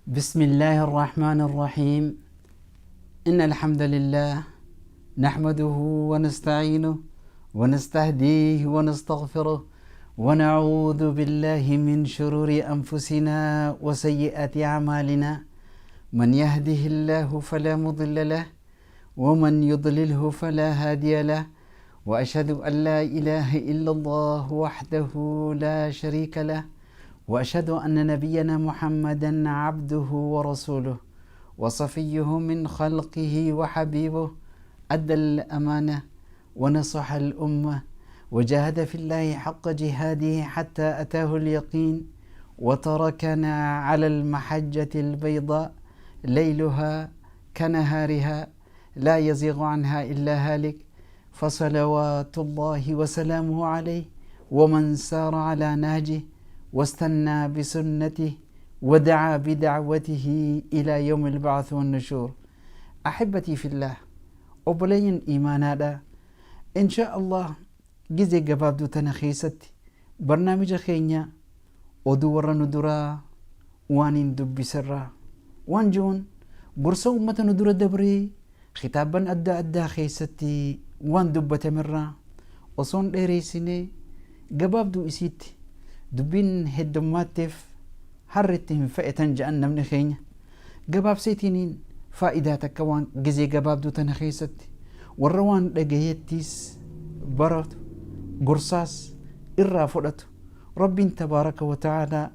بسم الله الرحمن الرحيم. إن الحمد لله نحمده ونستعينه ونستهديه ونستغفره ونعوذ بالله من شرور أنفسنا وسيئات أعمالنا. من يهده الله فلا مضل له ومن يضلله فلا هادي له، وأشهد أن لا إله إلا الله وحده لا شريك له، وأشهد أن نبينا محمدا عبده ورسوله وصفيه من خلقه وحبيبه، أدى الأمانة ونصح الأمة وجاهد في الله حق جهاده حتى أتاه اليقين، وتركنا على المحجة البيضاء ليلها كنهارها لا يزيغ عنها إلا هالك، فصلوات الله وسلامه عليه ومن سار على نهجه واستنى بسنته ودعا بدعوته إلى يوم البعث والنشور. أحبتي في الله، obboleeyyan iimaanaadha, إن شاء الله gizee gabaabduu tana keessatti barnaamija keenya oduu warra nu duraa waan hin dubbisirraa waan jiruun gorsa ummata nu dura dabree kitaabban adda addaa keessatti waan dubbatamerraa osoon dheereessinee gabaabduu isiitti dubbiin heddummaatteef harritti hin fe'etan je'an namni keenya gabaabseetiniin faayidaa takka waan gizee gabaabduu tana keessatti warra waan dhagayettiis baratu gorsaas irraa fudhatu Rabbiin تبارك وتعالى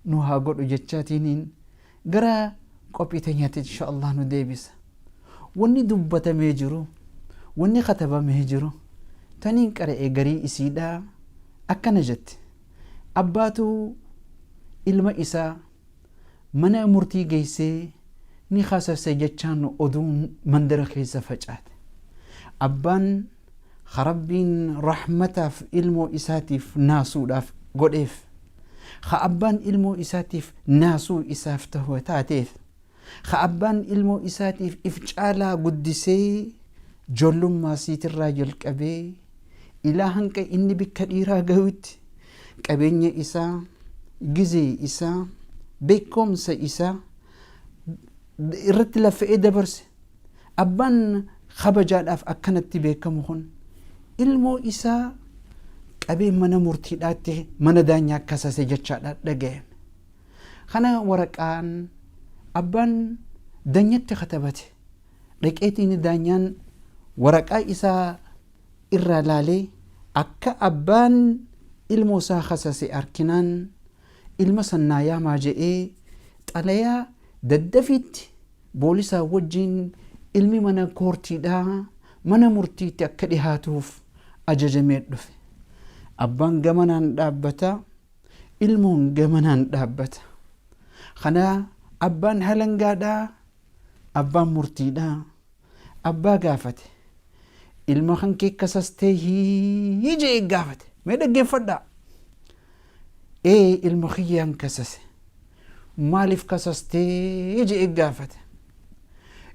nu haa godhu jechaatiniin gara qophii teenyaatti إن شاء الله nu deebisa. Wanni dubbatamee jiru, wanni katabamee jiru, taniin qara'ee garii isiidhaa akkana jetti: abbaatu ilma isaa mana murtii geessee ni kasase jechaan oduun mandara keessa facaate. Abbaan Rabbiin rahmataaf ilmoo isaatiif naasuudhaaf godheef, ka abbaan ilmoo isaatiif naasuu isaaf tahu taateef, ka abbaan ilmoo isaatiif if caalaa guddisee joollummaa siitirraa jalqabee ilaa hanqa inni bikka dhiiraa gahutti qabeenya isaa, gizee isaa, beekumsa isaa irratti laffa'ee dabarse, abbaan kabajaadhaaf akkanatti beekamu kun ilmoo isaa qabee mana murtiidhaatti, mana daanyaa kasase jechaadha dhaga'ame. Kana waraqaan abbaan danyatti katabate dhaqeetiin daanyaan waraqaa isaa irraa laalee akka abbaan ilmoo isaa kasase arkinaan ilma sannaa yaamaa je'ee xalayaa daddafiitti boolisaa wajjin ilmi mana koortiidhaa, mana murtiitti akka dhihaatuuf ajajamee dhufe. Abbaan gamanaan dhaabbata, ilmoon gamanaan dhaabbata. Kana abbaan halangaadhaa, abbaan murtiidhaa abbaa gaafate: "Ilma kan kee kasastee jee?" gaafate. Mee dhaggeeffadhaa. "Ee, ilma kiyyaan kasase." "Maaliif kasastee?" jee gaafate.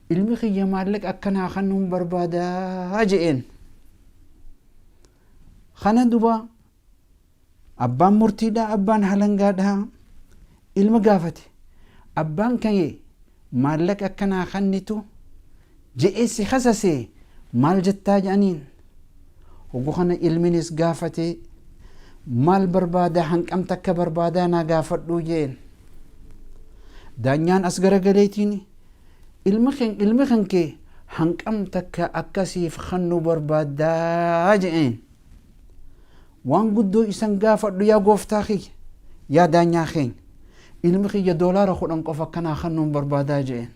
"Ilmi kiyya maallaqa akkanaa kanuun barbaadaa" je'een. Kana duba abbaan murtiidhaa, abbaan halangaadhaa ilma gaafate: "Abbaan kee maallaqa akkanaa kannitu je'ee si kasasee, maal jettaa?" jedhaniin. Hogguu kana ilminis gaafate: "Maal barbaada? Hanqamta akka barbaadaa naa gaafadhuu?" jeen. Daanyaan as garagaleetiin: "Ilmi kan kee hanqam takka akkasiif kannu barbaadaa?" jeen. "Waan guddoo isan gaafadhu, yaa gooftaa kiyya, yaa daanyaa keenya, ilmi kiyya $10 qofa akkanaa kannuun barbaadaa" jeen.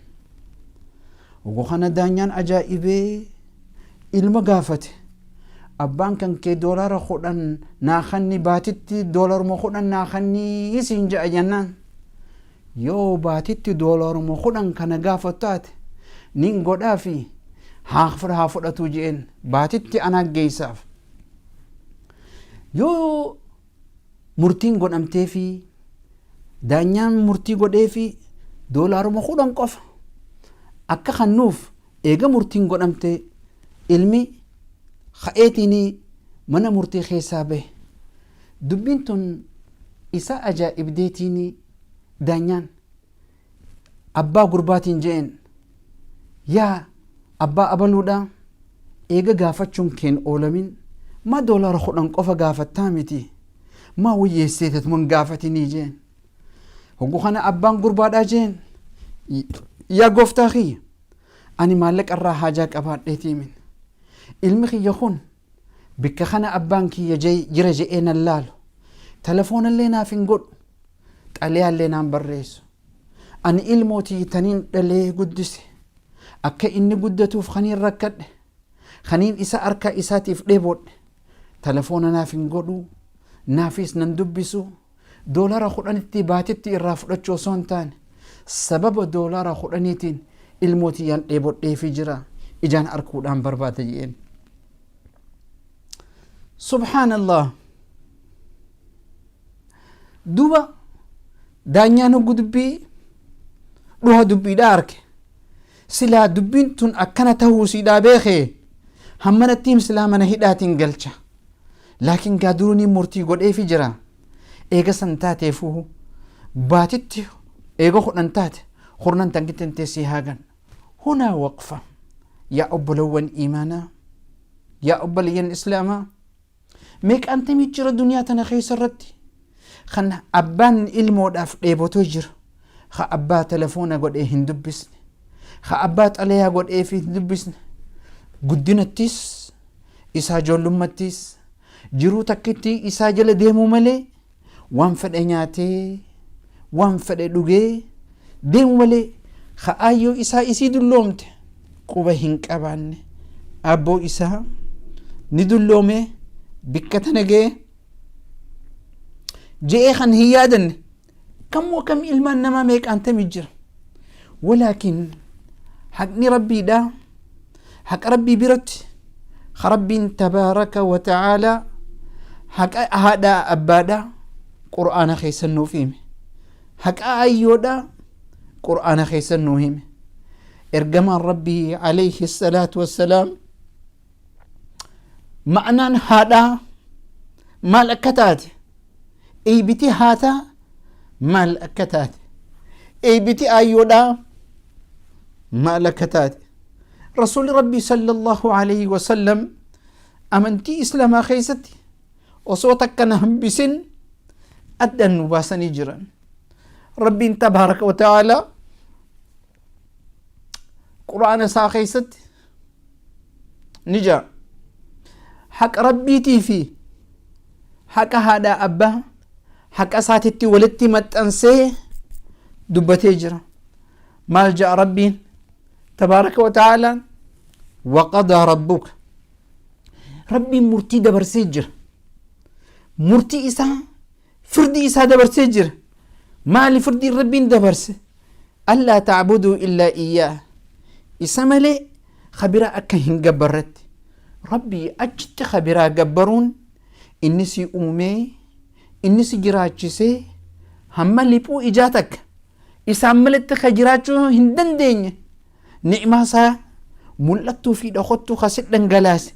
Hogguu kana daanyaan ajaa'ibee ilma gaafate: "Abbaan kan kee $10 naa kanni, baatitti $10 naa kanni siin je'a jennaan, yoo baatitti $10 kana gaafatu taate nin godhaa fi haa fudhatu" jeen. "Baatitti anaa geessaaf." Yoo murtiin godhamtee fi daanyaan murtii godhee fi $10 qofa akka kannuuf eega murtiin godhamte, ilmi ka'eetiin mana murtii keessaa bahe. Dubbiin tun isa ajaa'ibdeetiin daanyaan Abbaa gurbaatiin je'een, Yaa abbaa abaluudhaa, eega gaafachuun keen oolamin maa doolaara 10 qofa gaafattaa miti? Maa wayyeesseetetuma hin gaafatinii je'een. Hoggu kana abbaan gurbaadhaa je'een, Yaa gooftaa kiyya, ani maallaqa irraa haajaa qabaadheetii min. Ilmi kiyya kun bikka kana abbaan kiyya jira je'ee nan laalu. Telefoonallee naaf hin godhu. Xalayaallee naan barreessu. Ani ilmoo tiyya taniin dhalee guddise. Akka inni guddatuuf kaniin rakkadhe. Kaniin isa harka isaatiif dheebodhe. Telefoona naaf hin godhu. Naafis nan dubbisu. Doolara 10tti baatitti irraa fudhachuu osoo hin taane sababa doolara 10iitiin ilmoo tiyyaan dheebodheefi jira. Ijaan arkuudhaan barbaada je'een. Subhaanallah. Duuba daanyaan hoggu dubbii dhuha dubbiidha arke. Silaa dubbiin tun akkana tahuu siidhaa beekee hammanattiim silaa mana hidhaatiin galcha. Laakiin gaa duruunii murtii godheefi jira. Eega san taateefuu baatitti eega 10 taate kurnan tankittiin teessii haagan. Hunaa waqfa yaa obbolowwan iimaanaa yaa obboleeyyan islaamaa. Meeqaantamii jira duniyaa tana keessa irratti kan abbaan ilmoodhaaf dheebotoo jira. Ka abbaa telefoona godhee hin dubbisne. Ka abbaa xalayaa godhee fi hin dubbisne. Guddinattis isaa ijoollummattis jiruu takkitti isaa jala deemuu malee waan fedhe nyaatee waan fedhe dhugee deemu malee ka aayyoo isaa isii dulloomte quba hin qabaanne abboo isaa ni dulloome bikka tana ga'e je'ee kan hin yaadanne kamuu akkam ilmaan namaa meeqaan tami jira. Walaakin haqni rabbiidha, haqa rabbii biratti ka rabbiin tabaaraka wa ta'aalaa haqa haadhaa abbaadha qur'aana keessan nuuf hime, haqa ayyoodha qur'aana keessan nuu hime. Ergamaan rabbii alayhi salaatu wassalaam ma'anaan haadhaa maal akka taate, eeybiti haataa maal akka taate, eeybiti aayyoodhaa maal akka taate, rasuulli rabbii sallallahu alayhi wasallam amantii islaamaa keessatti osoo takka na hambisin addaan nu baasanii jiran. Rabbiin tabaaraka wa ta'aalaa qur'aana isaa keessatti ni jaa haqa rabbiitii fi haqa haadhaa abbaa haqa isaatitti walitti maxxansee dubbatee jira. Maal ja'a rabbiin tabaaraka wa ta'aalaan? Waqadaa rabbuka, rabbiin murtii dabarsee jira, murtii isaa, firdii isaa dabarsee jira. Maali firdiin rabbiin dabarse? Allaa ta'buduu illaa iyyaa, isa malee ka biraa akka hin gabbarretti. Rabbii achitti ka biraa gabbaruun, inni si uumee, inni si jiraachisee, hamma liphuu ijaa takka isaan malatti ka jiraachuu hin dandeenye, ni'maa isaa mul'attuu fi dhokattuu ka si dhangalaase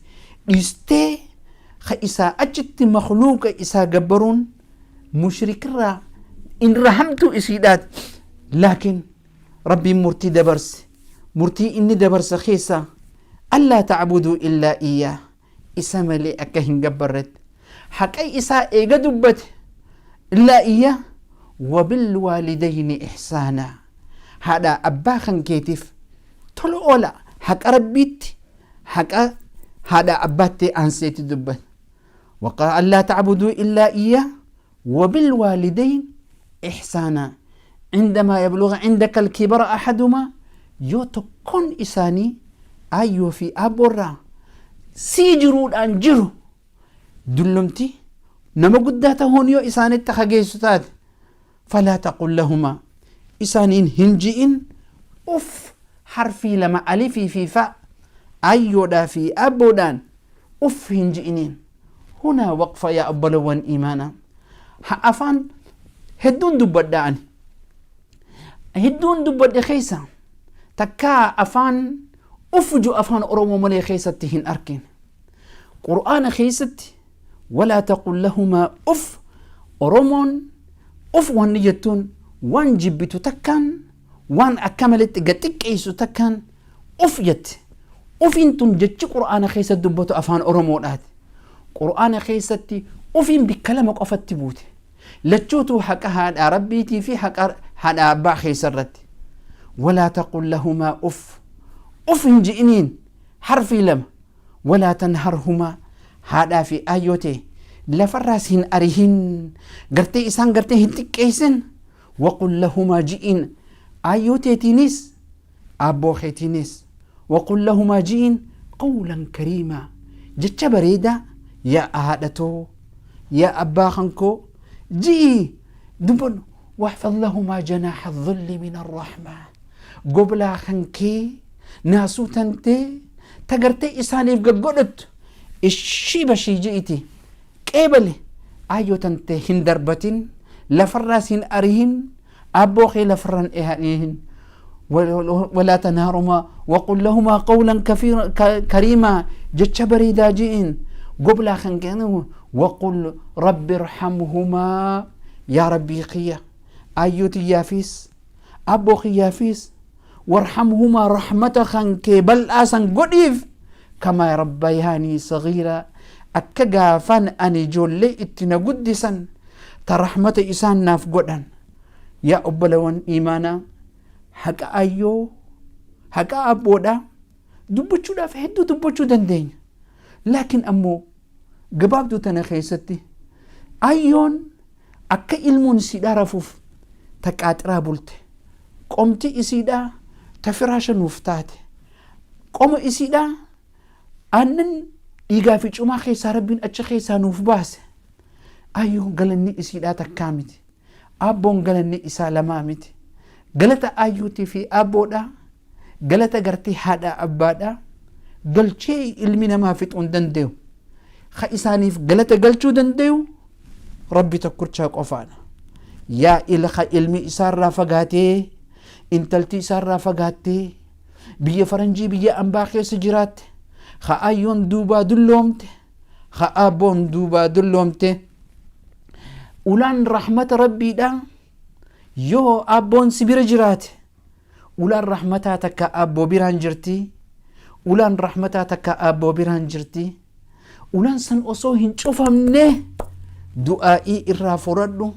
dhiistee ka isaa achitti makluuqa isaa gabbaruun mushrikirraa irra hamtuu isiidhaati. Laakiin rabbiin murtii dabarse, murtii inni dabarse keessaa allaa ta'buduu illaa iyyaa, isa malee akka hin gabbarretti haqa isaa eega dubbate, illaa iyyaa wabilwaalidayni ihsaanaa, haadha abbaa kan keetiif tola oola. Haqa rabbiitti haqa haadha abbaatti aanseeti dubbate. Waqaa allaa ta'buduu illaa iyyaa wabilwaalidayn ihsaanaa cindamaa yabluga cindaka alkibara ahadumaa, yoo tokkoon isaanii aayyoo fi aabboorraa sii jiruudhaan jiru dullumti nama guddaa tahuun yoo isaanitti hageessu taate, falaa taqul lahumaa, isaaniin hin ji'in uf, harfii lama alifii fi fa aayyoodhaa fi aabboodhaan uf hin ji'iniin. Hunaa waqfa yaa obbolowwan iimaanaa. Ha afaan hedduun dubbadha, ani hedduun dubbadhe keessa takkaa afaan uf ju afaan oromoo malee keessatti hin arkin. Qur'aana keessatti walaa taqul lahumaa uf, oromoon uf wanni jettuun waan jibbitu takkaan. Waan akka maletti gad xiqqeessu takkaan uf jette. Ufiin tun jechi Qur'aana keessa dubbatu afaan Oromoodhaati. Qur'aana keessatti ufiin bikka lama qofatti buute. Lachuutuu haqa haadhaa Rabbiitii fi haqa haadhaa abbaa keessa irratti. Walaa taqul lahumaa uf. Uf hin ji'iniin harfii lama. Walaa tanharhumaa haadhaa fi aayyoo tee lafarraas hin arihin gartee isaan gartee hin xiqqeessin. Waqul lahumaa ji'iin aayyoo teetiinis aabboo keetiinis waqul lahumaa ji'iin qawlan kariimaa jecha bareedaa yaa haadha too yaa abbaa kan koo ji'ii dubbadhu. Waxfad lahumaa janaaxa dhulli min arrahmaa goblaa kan kee naasuu tantee ta gartee isaaniif gaggodhattu ishii bashii ji'iti qeebali. Aayyoo tantee hin darbatin, lafarraas hin arihin, aabboo kee lafarraan arihin. Walaa tanharumaa waqul lahumaa qawlan kariimaa jecha bareedaa ji'iin goblaa kan kennu. Waqul rabbi irhamhumaa yaa rabbii kiyya aayyoo tiyyaafis aabboo kiyyaafis warhamhumaa rahmata kan kee bal'aa san godhiif kamaa rabbayaanii sagiiraa akka gaafan ani ijoollee itti na guddisan ta rahmata isaan naaf godhan. Yaa obbolawan iimaanaa, haqa ayyoo haqa abboodha dubbachuudhaaf hedduu dubbachuu dandeenya, laakiin ammoo gabaabduu tana keessatti ayyoon akka ilmoon isiidhaa rafuuf ta qaaxiraa bulte, qomti isiidhaa ta firaasha nuuf taate, qoma isiidhaa aannan dhiigaa fi cumaa keessaa rabbiin achi keessaa nuuf baase. Ayyoon galanni isiidhaa takkaa miti, aabboon galanni isaa lamaa miti. Galata ayyootii fi aabboodhaa, galata gartee haadhaa abbaadhaa galchee ilmi namaa fixuu hin danda'u. Ka isaaniif galata galchuu danda'u rabbi tokkochaa qofaadha. Yaa ilka ilmi isaarraa fagaatee, intalti isaarraa fagaattee biyya faranjii biyya ambaa keessa jiraatte, ka ayyoon duubaa dulloomte, ka aabboon duubaa dulloomte, ulaan rahmata rabbiidha. Yoo aabboon si bira jiraate ulaan rahmataa takka aabboo biraan jirti, ulaan rahmataa takka aabboo biraan jirti. Ulaan san osoo hin cufamne du'aa'ii irraa furadhu,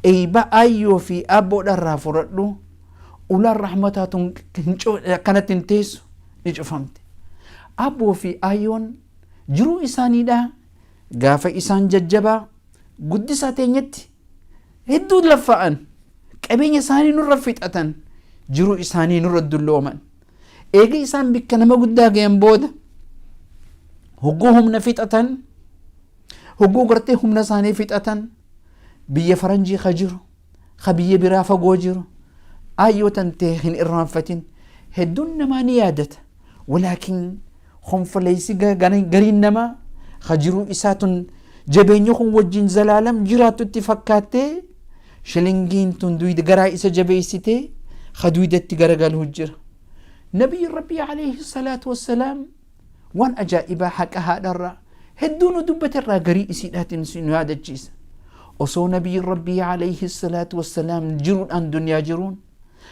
eeyba aayyoo fi aabboodha irraa furadhu. Ulaan rahmataa tun akkanatti hin teessu, ni cufamte. Aabboo fi aayyoon jiruu isaaniidha gaafa isaan jajjabaa guddisaa teenyetti hedduu laffa'an, qabeenya isaanii nurra fixatan, jiruu isaanii nurra dullooman. Eega isaan bikka nama guddaa gayan booda hogguu humna fixatan, hogguu gartee humna isaanii fixatan, biyya faranjii ka jiru ka biyya biraa fagoo jiru aayyoo tantee hin irraanfatin. Hedduun namaa ni yaadata, walaakin honfoleessi gariin namaa ka jiruu isaa tun jabeenya kun wajjin zalaalam jiraattutti fakkaattee shilingiin tun duyda garaa isa jabeessitee ka duydatti garagaluu jira. Nabiyyi rabbii alayhi salaatu wassalaam waan ajaa'ibaa haqa haadharraa hedduu nu dubbate irraa garii isiidhaatiin nu yaadachiisa. Osoo nabiyyi rabbii alayhi salaatu wassalaam jiruudhaan duniyaa jiruun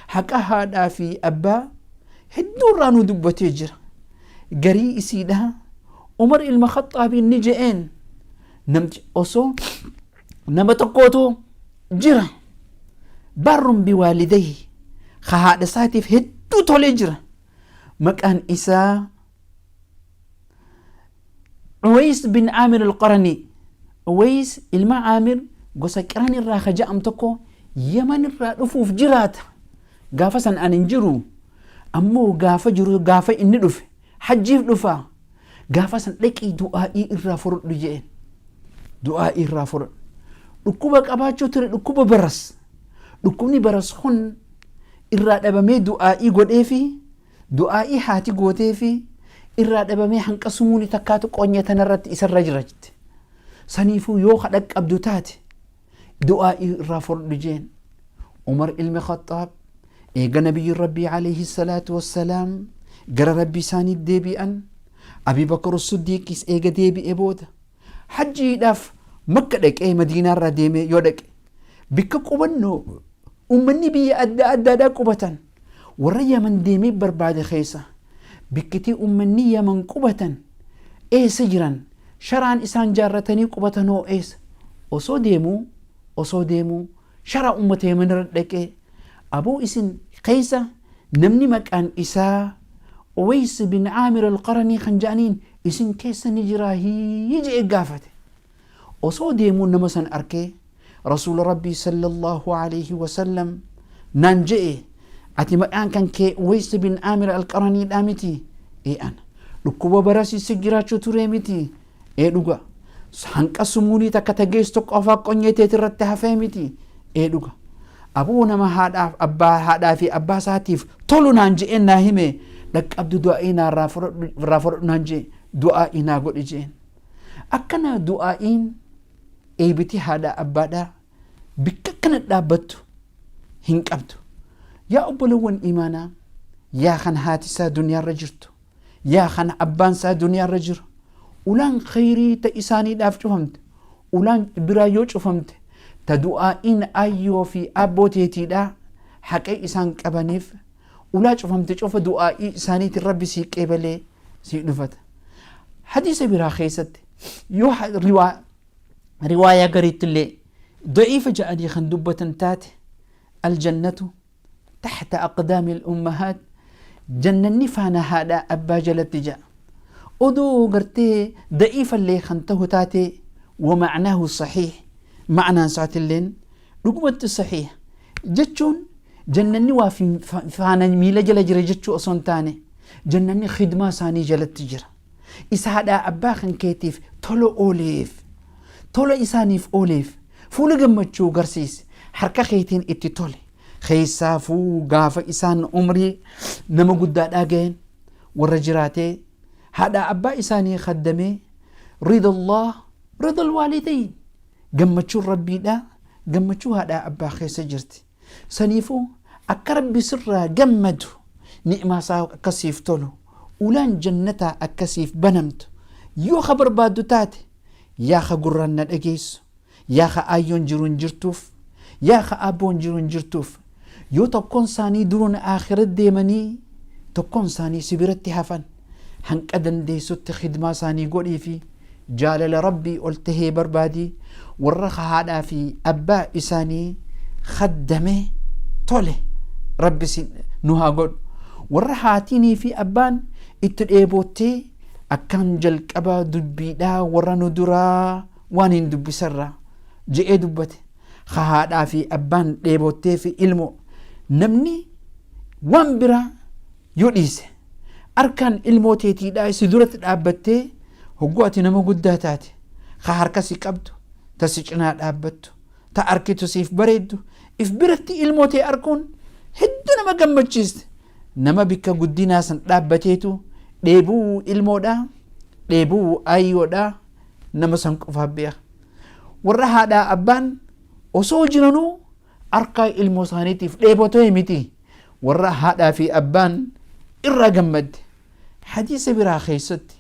haqa haadhaa fi abbaa hedduu irraa nu dubbatee jira. Garii isiidhaa Umar ilma Khaxaabiin ni je'een, namti osoo nama tokkootu jira barrun biwaalidayhi ka haadha isaatiif hedduu tolee jira, maqaan isaa Uways bin Aamir al-Qarani. Uways ilma Aamir gosa Qiran irraa ka ja'am tokko Yaman irraa dhufuuf jiraata. Gaafa san an hin jiru, ammoo gaafa jiru gaafa inni dhufe hajjiif dhufa, gaafa san dhaqii du'aa'ii irraa fudhadhu je'een. Du'aa'ii irraa fudhadhu. Dhukkuba qabaachuu ture, dhukkuba baras. Dhukkubni baras kun irraa dhabamee du'aa'ii godheefi du'aa'ii haati gooteefi irraa dhabamee hanqa sumuuni takkaatu qonya tanarratti isarra jira jette. Saniifuu yoo ka dhaqqabdu taate du'aa'ii irraa fudhadhu jeen. Umar ilmi Khaxaab eega nabiyyi rabbii alayhi salaatu wassalaam gara rabbii isaanii deebi'an, Abi Bakr Siddiiqis eega deebi'e booda hajjiidhaaf Makka dhaqee Madiinaarraa deemee yoo dhaqe bikka qubannoo Ummanni biyya adda addaadhaa qubatan warra Yaman deemee barbaade keessa bikkitii ummanni Yaman qubatan eessa jiran, sharaan isaan jaarratanii qubatan hoo eessa? Osoo deemuu osoo deemuu sharaa ummata Yaman irra dhaqee, aboo isin keessa namni maqaan isaa Uways bin Aamir al-Qaranii kan jedhaniin isin keessa ni jiraahii je'ee gaafate. Osoo deemuu nama san arkee, Rasuula Rabbii sallallahu alayhi wa sallam naan je'e, ati maqaan kan kee Uways bin Aamir al-Qaraniidhaa miti? Ee ana. Dhukkuba barasii si jiraachuu turee miti? Ee dhuga. Hanqa sumuunii takka ta geessu qofaa qonyee teeti irratti hafee miti? Ee dhuga. Aboo nama haadhaaf abbaa haadhaa fi abbaa isaatiif tolu naan je'een naa hime, dhaqqabdu du'aa'ii naa irraa fudhadhu naan je'e, du'aa'ii naa godhi je'een. Akkana du'aa'iin eebiti haadha abbaadhaa bikka akkana dhaabbattu hin qabdu. Yaa obbolowwan imaanaa, yaa kan haati isaa duniyaarra jirtu, yaa kan abbaan isaa duniyaarra jiru, ulaan khayrii ta isaaniidhaaf cufamte, ulaan biraa yoo cufamte, ta du'aa'iin aayyoo fi aabboo teetiidhaa haqee isaan qabaniif ulaa cufamte cufa du'aa'ii isaaniitiin Rabbi sii qeebalee sii dhufata. Hadiisa biraa keessatti yoo riwaayaa gariitti illee da'iifa ja'anii kan dubbatan taate, aljannatu taxta aqdaami al-ummahaat, jannanni faana haadhaa abbaa jalatti ja'a. Odoo gartee da'iifa illee kan tahu taate, wa ma'naahu saxiix, ma'naan isaatilleen dhugumatti saxiix jechuun, jannanni waa faana miila jala jira jechuu osoo hin taane, jannanni khidmaa isaanii jalatti jira. Isa haadhaa abbaa kan keetiif tola ooleef, tola isaaniif ooleef, fuula gammachuu garsiise, harka keetiin itti tole. Keessaafuu gaafa isaan umrii nama guddaadhaa gahan, warra jiraatee haadhaa abbaa isaanii khaddamee, ridallah ridal waalidayn, gammachuun Rabbiidhaa gammachuu haadhaa abbaa keessa jirti. Saniifuu akka Rabbi sirraa gammadu, ni'maa isaa akka siif tolu, ulaan jannataa akka siif banamtu yoo ka barbaaddu taate, yaa ka gurraan na dhageessu, yaa ka aayyoon jiruun jirtuuf, yaa ka aabboon jiruun jirtuuf, yoo tokkoon isaanii duruun aakhira deemanii tokkoon isaanii si biratti hafan, hanqa dandeessutti khidmaa isaanii godhii fi jaalala Rabbii ol tahee barbaadii. Warra haadhaa fi abbaa isaanii khaddame tole Rabbi si nu haa godhu. Warra haatiinii fi abbaan itti dheebottee, akkaan jalqaba dubbiidhaa warra nu duraa waan hin dubbisarraa je'ee dubbate, ka haadhaa fi abbaan dheebottee fi ilmoo, namni waan biraa yoo dhiise, arkaan ilmoo teetiidhaa si duratti dhaabbattee, hogguu ati nama guddaa taate, ka harka si qabdu, ta si cinaa dhaabbattu, ta arkitu siif bareeddu, if biratti ilmoo tee arkuun hedduu nama gammachiiste. Nama bikka guddinaa san dhaabbateetu dheebuu ilmoodhaa, dheebuu aayyoodhaa nama san qofaaf beeka. Warra haadhaa abbaan osoo jiranuu arkaa ilmoo isaaniitiif dheebotee miti, warra haadhaa fi abbaan irraa gammadde. Hadiisa biraa keessatti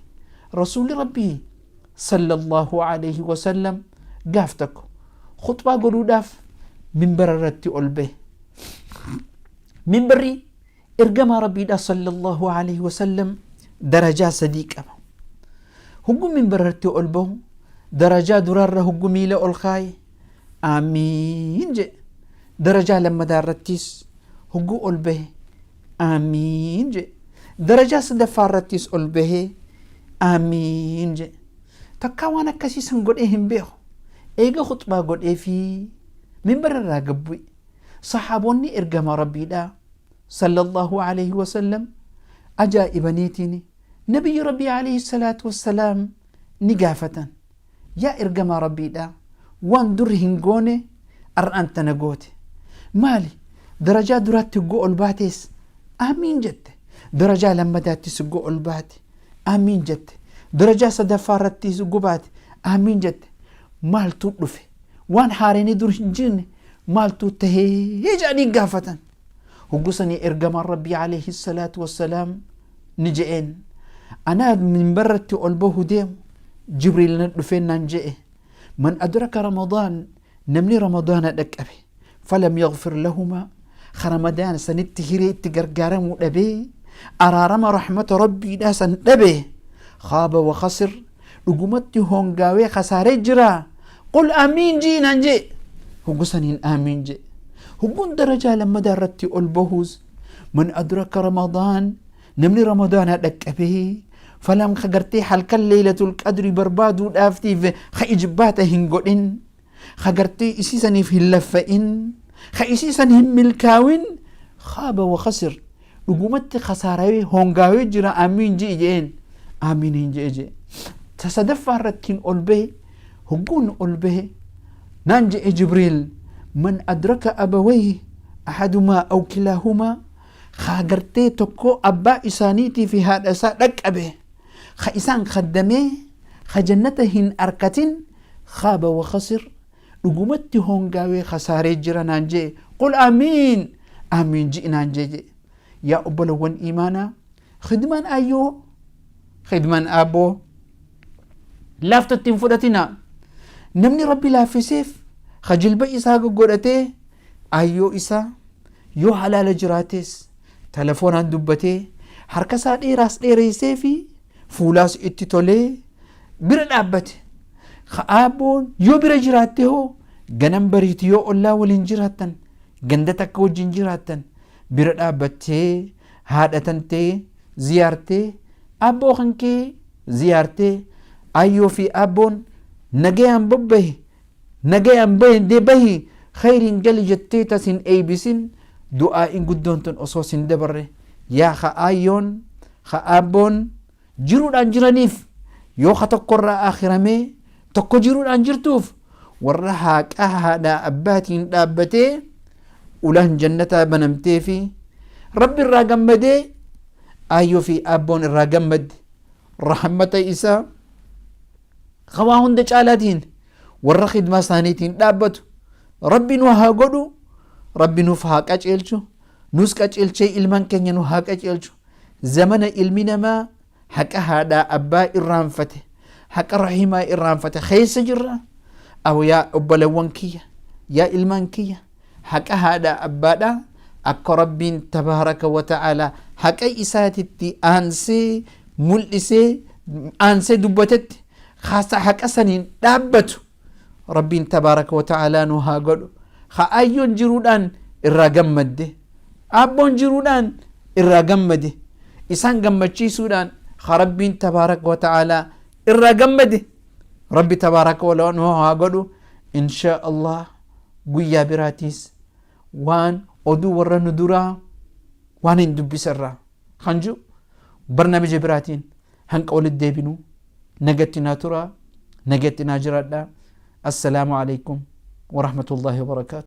Rasuulli Rabbii sallallahu alayhi wasallam gaaf tokko khuxbaa godhuudhaaf minbara irratti ol bahe. Minbarri ergamaa Rabbiidha sallallahu alayhi wasallam darajaa sadii qaba. Hoggu minbara irratti ol bahu, darajaa duraarra hoggu miila ol kaaye aamiin jedhe. Darajaa lammataa irrattis hogguu ol bahe aamiin jedhe. Darajaa sadaffaa irrattis ol bahee aamiin jedhe. Takkaa waan akkasii san godhee hin beeku. Eega khuxbaa godhee fi minbara irraa gad bu'e. Sahaabonni ergamaa Rabbiidha sallallahu alayhi wasallam ajaa'ibaniitiin nabiyyi Rabbii alayhi salaatu wassalaam ni gaafatan. Yaa ergamaa Rabbiidha, waan durri hin goone ar'aan tana goote. Maali? Darajaa duraatti hogguu ol baatees aamiin jette. Darajaa lammadaattis hogguu ol baate aamiin jette. Darajaa sadaffaa irrattis hogguu baate aamiin jette. Maaltu dhufe? Waan haareenii dur hin jirne maaltu tahee jedhanii gaafatan. Hogguu sanii ergamaan Rabbii alayhi salaatu wassalaam ni je'een, anaa minbarratti ol bahu deemu Jibriil na dhufee naan je'e, man adraka Ramadaan, namni Ramadaana dhaqqabe, Falam yaghfir lahumaa, ka Ramadaana sanitti hiree itti gargaaramuu dhabee araarama rahmata Rabbiidhaa san dhabe, khaaba wa khasir, dhugumatti hongaawee khasaaree jira. Qul amiin ji'i naan jee. Hoggu saniin aamiin jee. Hogguun darajaa lammadaa irratti ol bahuus, man adraka Ramadaan, namni Ramadaana dhaqqabee, falam ka gartee halkan leeylatul qadri barbaaduudhaaftiif ka ijbaata hin godhin, ka gartee isii saniif hin laffa'in, ka isii san hin milkaawin, khaaba wa khasir, dhugumatti khasaarawee hongaawee jira. Amiin ji'i je'een. Amiin hin je'e je'e. Ta sadaffaa irrattiin ol bahe. Hogguun ol bahe naan je'e Jibriil, man adraka abawayhi ahadumaa aw kilaahumaa, kaa gartee tokko abbaa isaaniitii fi haadha isaa dhaqqabe, ka isaan khaddamee ka jannata hin arkatin, khaaba wa khasir, dhugumatti hongaawee khasaaree jira naan je'e. Qul amiin, amiin ji'i naan je'e je'e. Yaa obbolowwan iimaanaa, khidmaan aayyoo, khidmaan aabboo laaftatti hin fudhatina. Namni Rabbi laaffiseef ka jilba isaa goggodhatee aayyoo isaa yoo halaala jiraates telefoonaan dubbatee, harka isaa dheeraas dheereessee fi fuulaas itti tolee bira dhaabbate. Ka aabboon yoo bira jiraatte hoo, ganam bariiti yoo ollaa waliin jiraattan, ganda takka wajjin jiraattan, bira dhaabbattee haadha tantee ziyaartee, aabboo kan kee ziyaartee, aayyoo fi aabboon nagayaan bobbahe, nagayaan bahee bahi, khayriin gali jettee tas hin eeybisin. Du'aa'iin guddoon tun osoo sin dabarre, yaa ka aayyoon ka aabboon jiruudhaan jiraniif, yoo ka tokkorraa akhiramee tokko jiruudhaan jirtuuf, warra haaqa haadhaa abbaatiin dhaabbatee ulaan jannataa banamtee fi Rabbi irraa gammadee, aayyoo fi aabboon irraa gammadde, rahmata isaa kawaa hunda caalaatiin warra khidmaa isaaniitiin dhaabbatu Rabbi nu haa godhu. Rabbi nuuf haa qaceelchu, nus qaceelchee ilmaan keenya nu haa qaceelchu. Zamana ilmi namaa haqa haadhaa abbaa irraanfate, haqa rahimaa irraanfate keessa jirra. Aw yaa obbolewwan kiyya, yaa ilmaan kiyya, haqa haadhaa abbaadha akka Rabbiin tabaaraka wa ta'aalaa haqa isaatitti aansee mul'isee, aansee dubbatetti haqa saniin dhaabbatu Rabbiin tabaaraka wa ta'aalaa nu haa godhu. Ha ayyoon jiruudhaan irraa gammadde, aabboon jiruudhaan irraa gammade, isaan gammachiisuudhaan ha Rabbiin tabaaraka wa ta'aalaa irraa gammade Rabbi tabaaraka wa nu haa godhu. Inshaa Allah guyyaa biraatiis waan oduu warra nu duraa waan hin dubbisarraa kan jiru barnaamija biraatiin hanqa walitti deebinu, nagatti naa turaa, nagatti naa jiraadhaa. Assalaamu alaikum warahmatullaahi wabarakaatu.